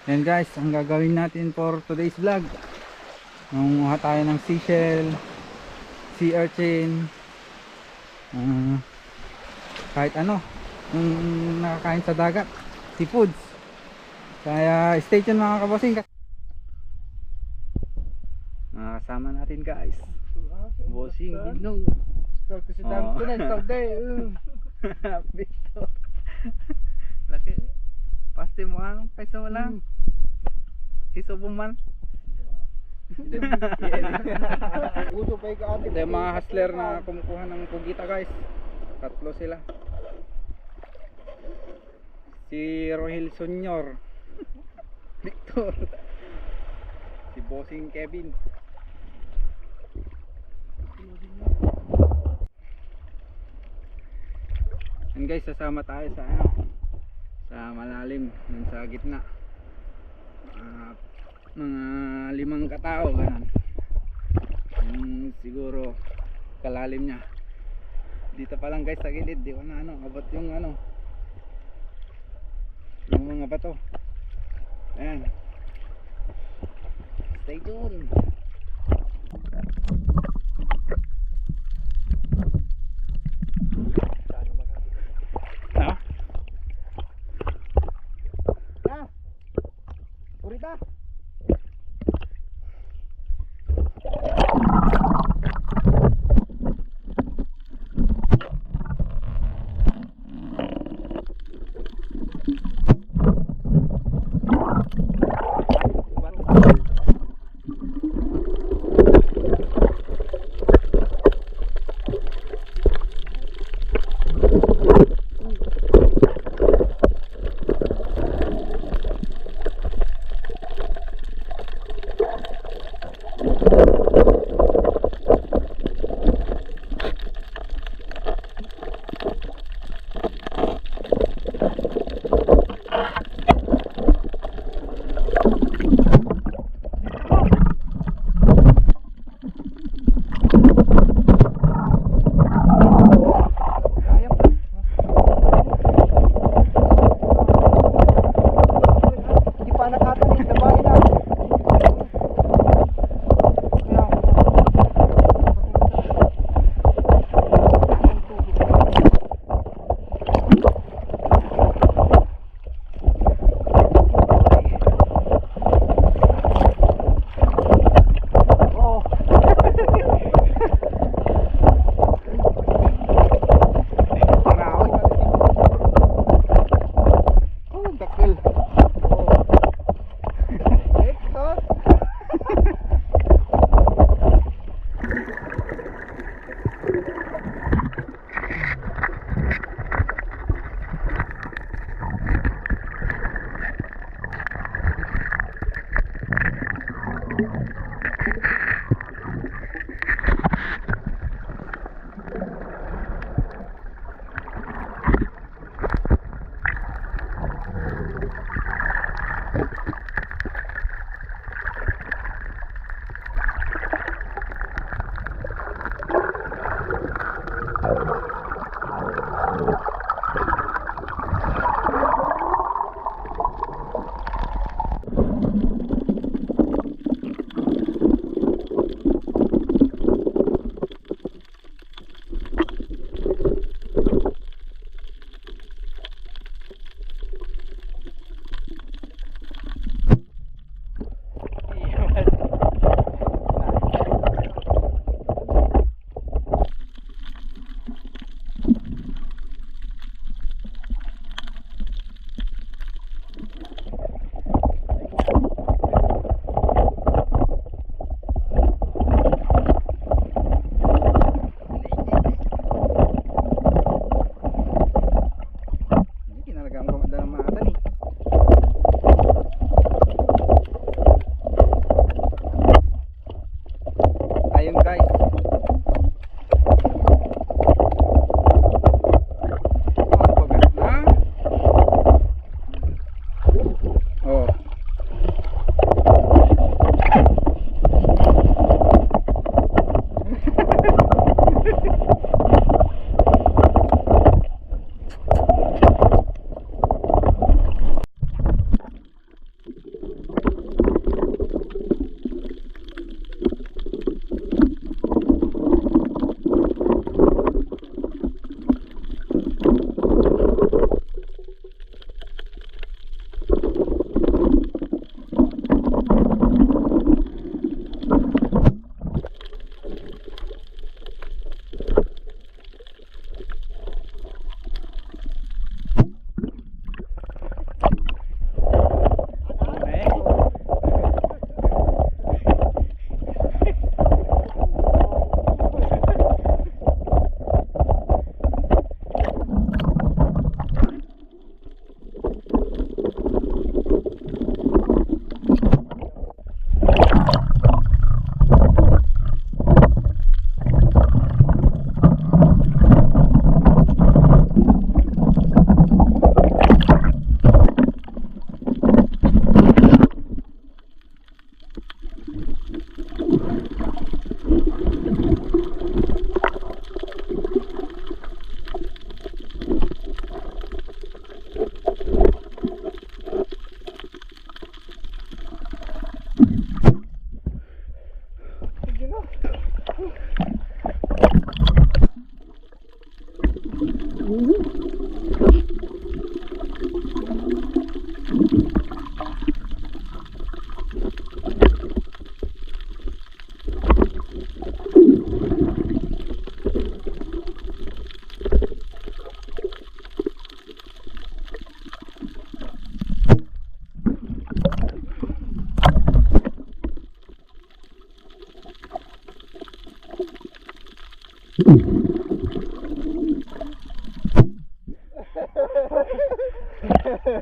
Yan guys, ang gagawin natin for today's vlog, nangunguha tayo ng seashell, sea urchin, kahit ano yung nakakain sa dagat, seafoods. Kaya stay tuned mga kabosing. Kasama natin guys, bossing Gino. Victor. Laki pasti mo anong kaysa wala kiso buman. Ito yung mga hustler na kumukuha ng pugita guys. Tatlo sila, si Rohil Senior, Victor, si bossing Kevin. And guys, sasama tayo sa sa malalim, dun sa gitna. Mga 5 katao ganun. Siguro kalalim niya. Dito pa lang guys sa gilid, di ko na abot yung yung mga bato. Ayan. Stay tuned. Purita.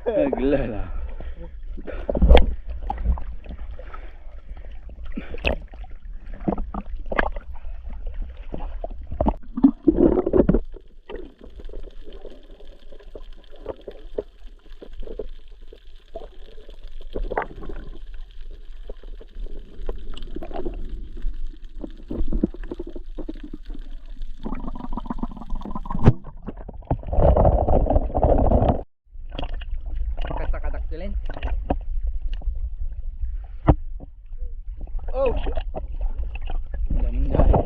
Naglala. Katak-katak jalan. Oh. Daming dahil.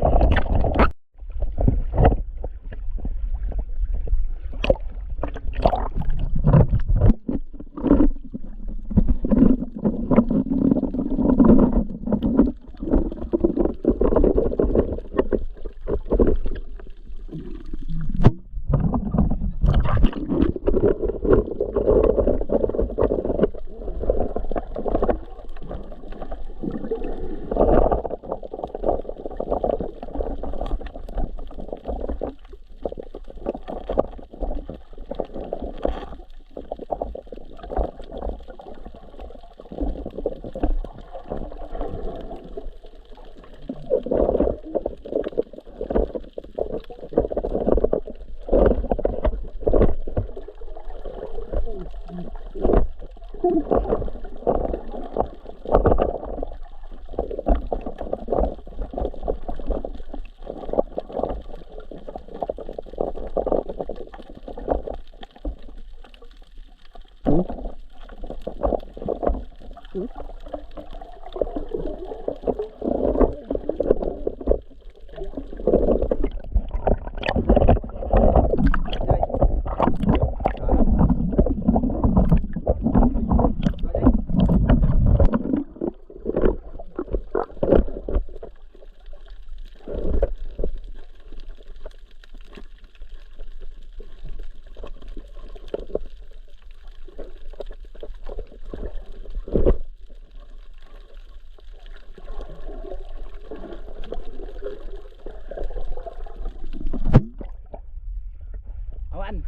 Awan.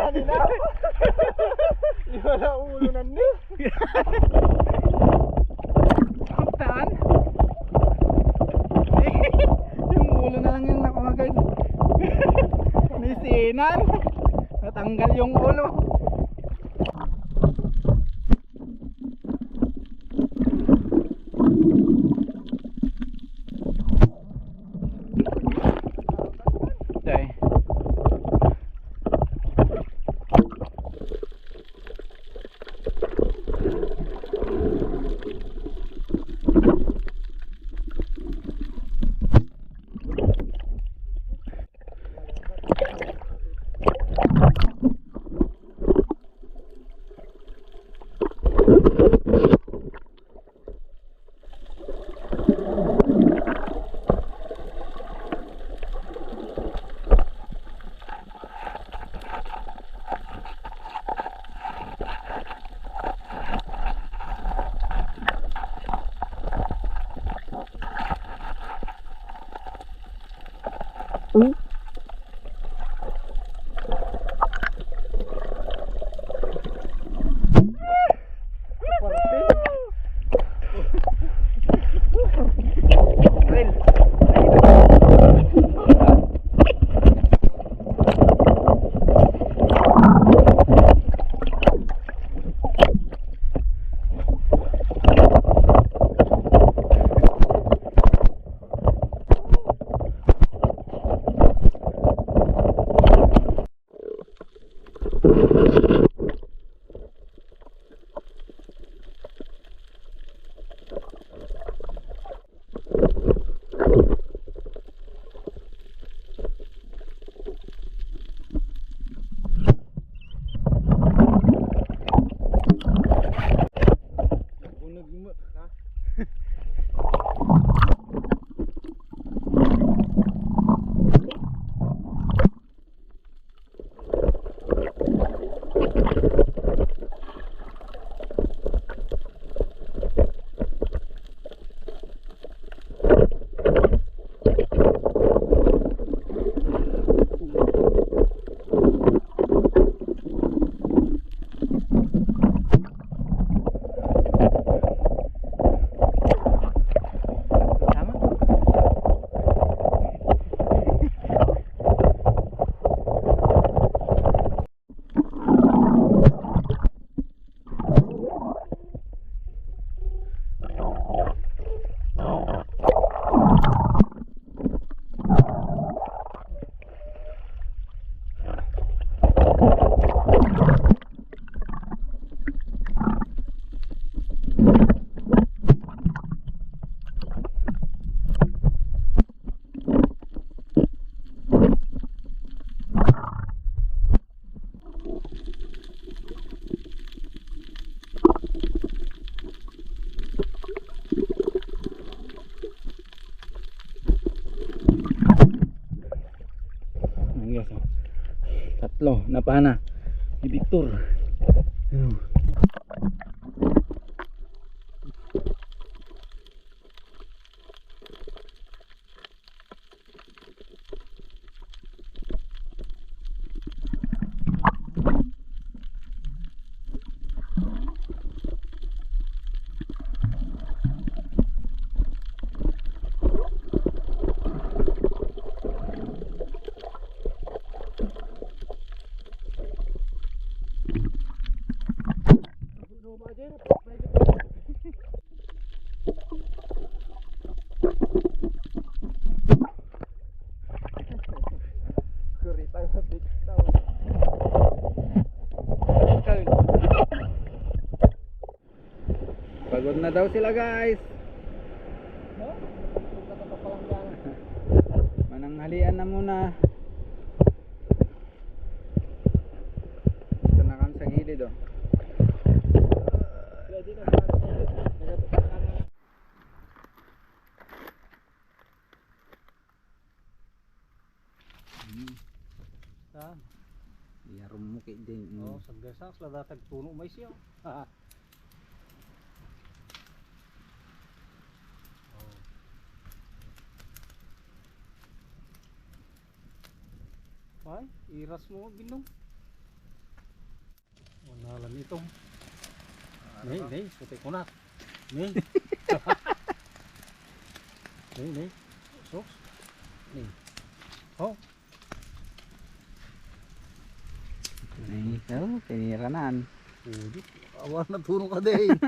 Kanina. Wala ulo na niya. Kaptaan? Yung ulo na lang yung nakuha guys. May sinan. Natanggal yung ulo. Day. Ayan guys, oh. Tatlo, napana. Si Victor. Ayun. Pagod na daw sila guys. Mananghalian na muna. Ito na kami sa gilid oh. Saan? Iyarom mo kay din. Oh, sagasa sila datag puno may siya. Oh. Ay, iras mo binong. Wala lang itong. Nih, puti kunat. Nih. Nih. Sos. Nih. Oh. Ay, oh, piniranan. Pwede. Awan na turong ka din.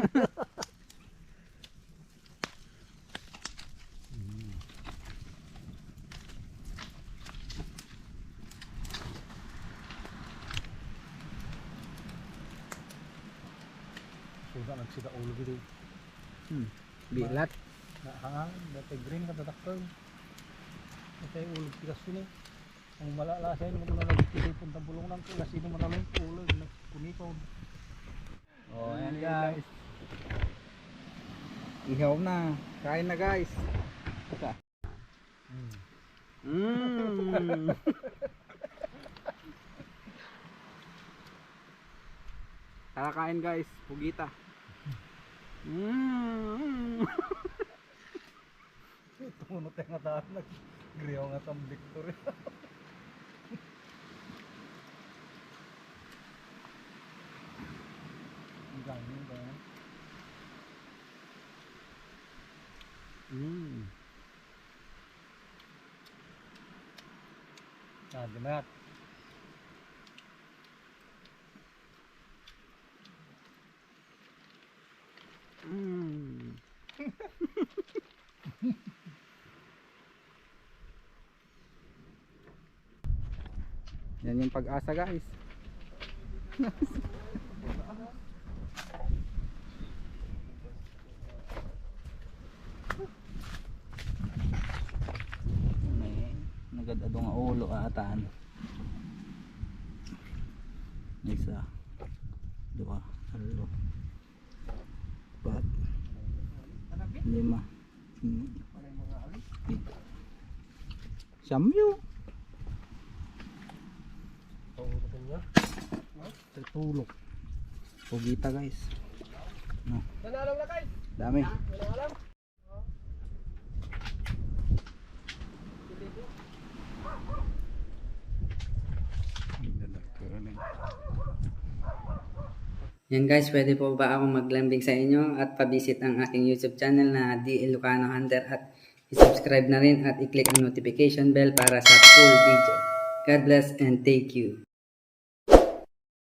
Sudah nagsida ulo gitu. Bilat. Nahangan, dati green ka tatakto. Dati ulo tigas sini. Ang malalasain mo na nagpili punta bulong ng kila sino manalong ulo nagpunikaw. Oh, ayan guys. Ihaw na. Kain na guys. Ika. Kakain guys, pugita. Tumunot yung nga daan nag-griyaw nga tam Victor. Ang dami ba yan? Ganat. Yan yung pag-asa guys. May nagadado nga ulo atan. Isa, dua, talo, empat, lima, Samyo. Tertulog. Pugita guys. No. Dami. Yan guys, pwede po ba akong maglambing sa inyo at pabisit ang aking YouTube channel na D. Ilocano Hunter at i-subscribe na rin at i-click ang notification bell para sa full video. God bless and thank you.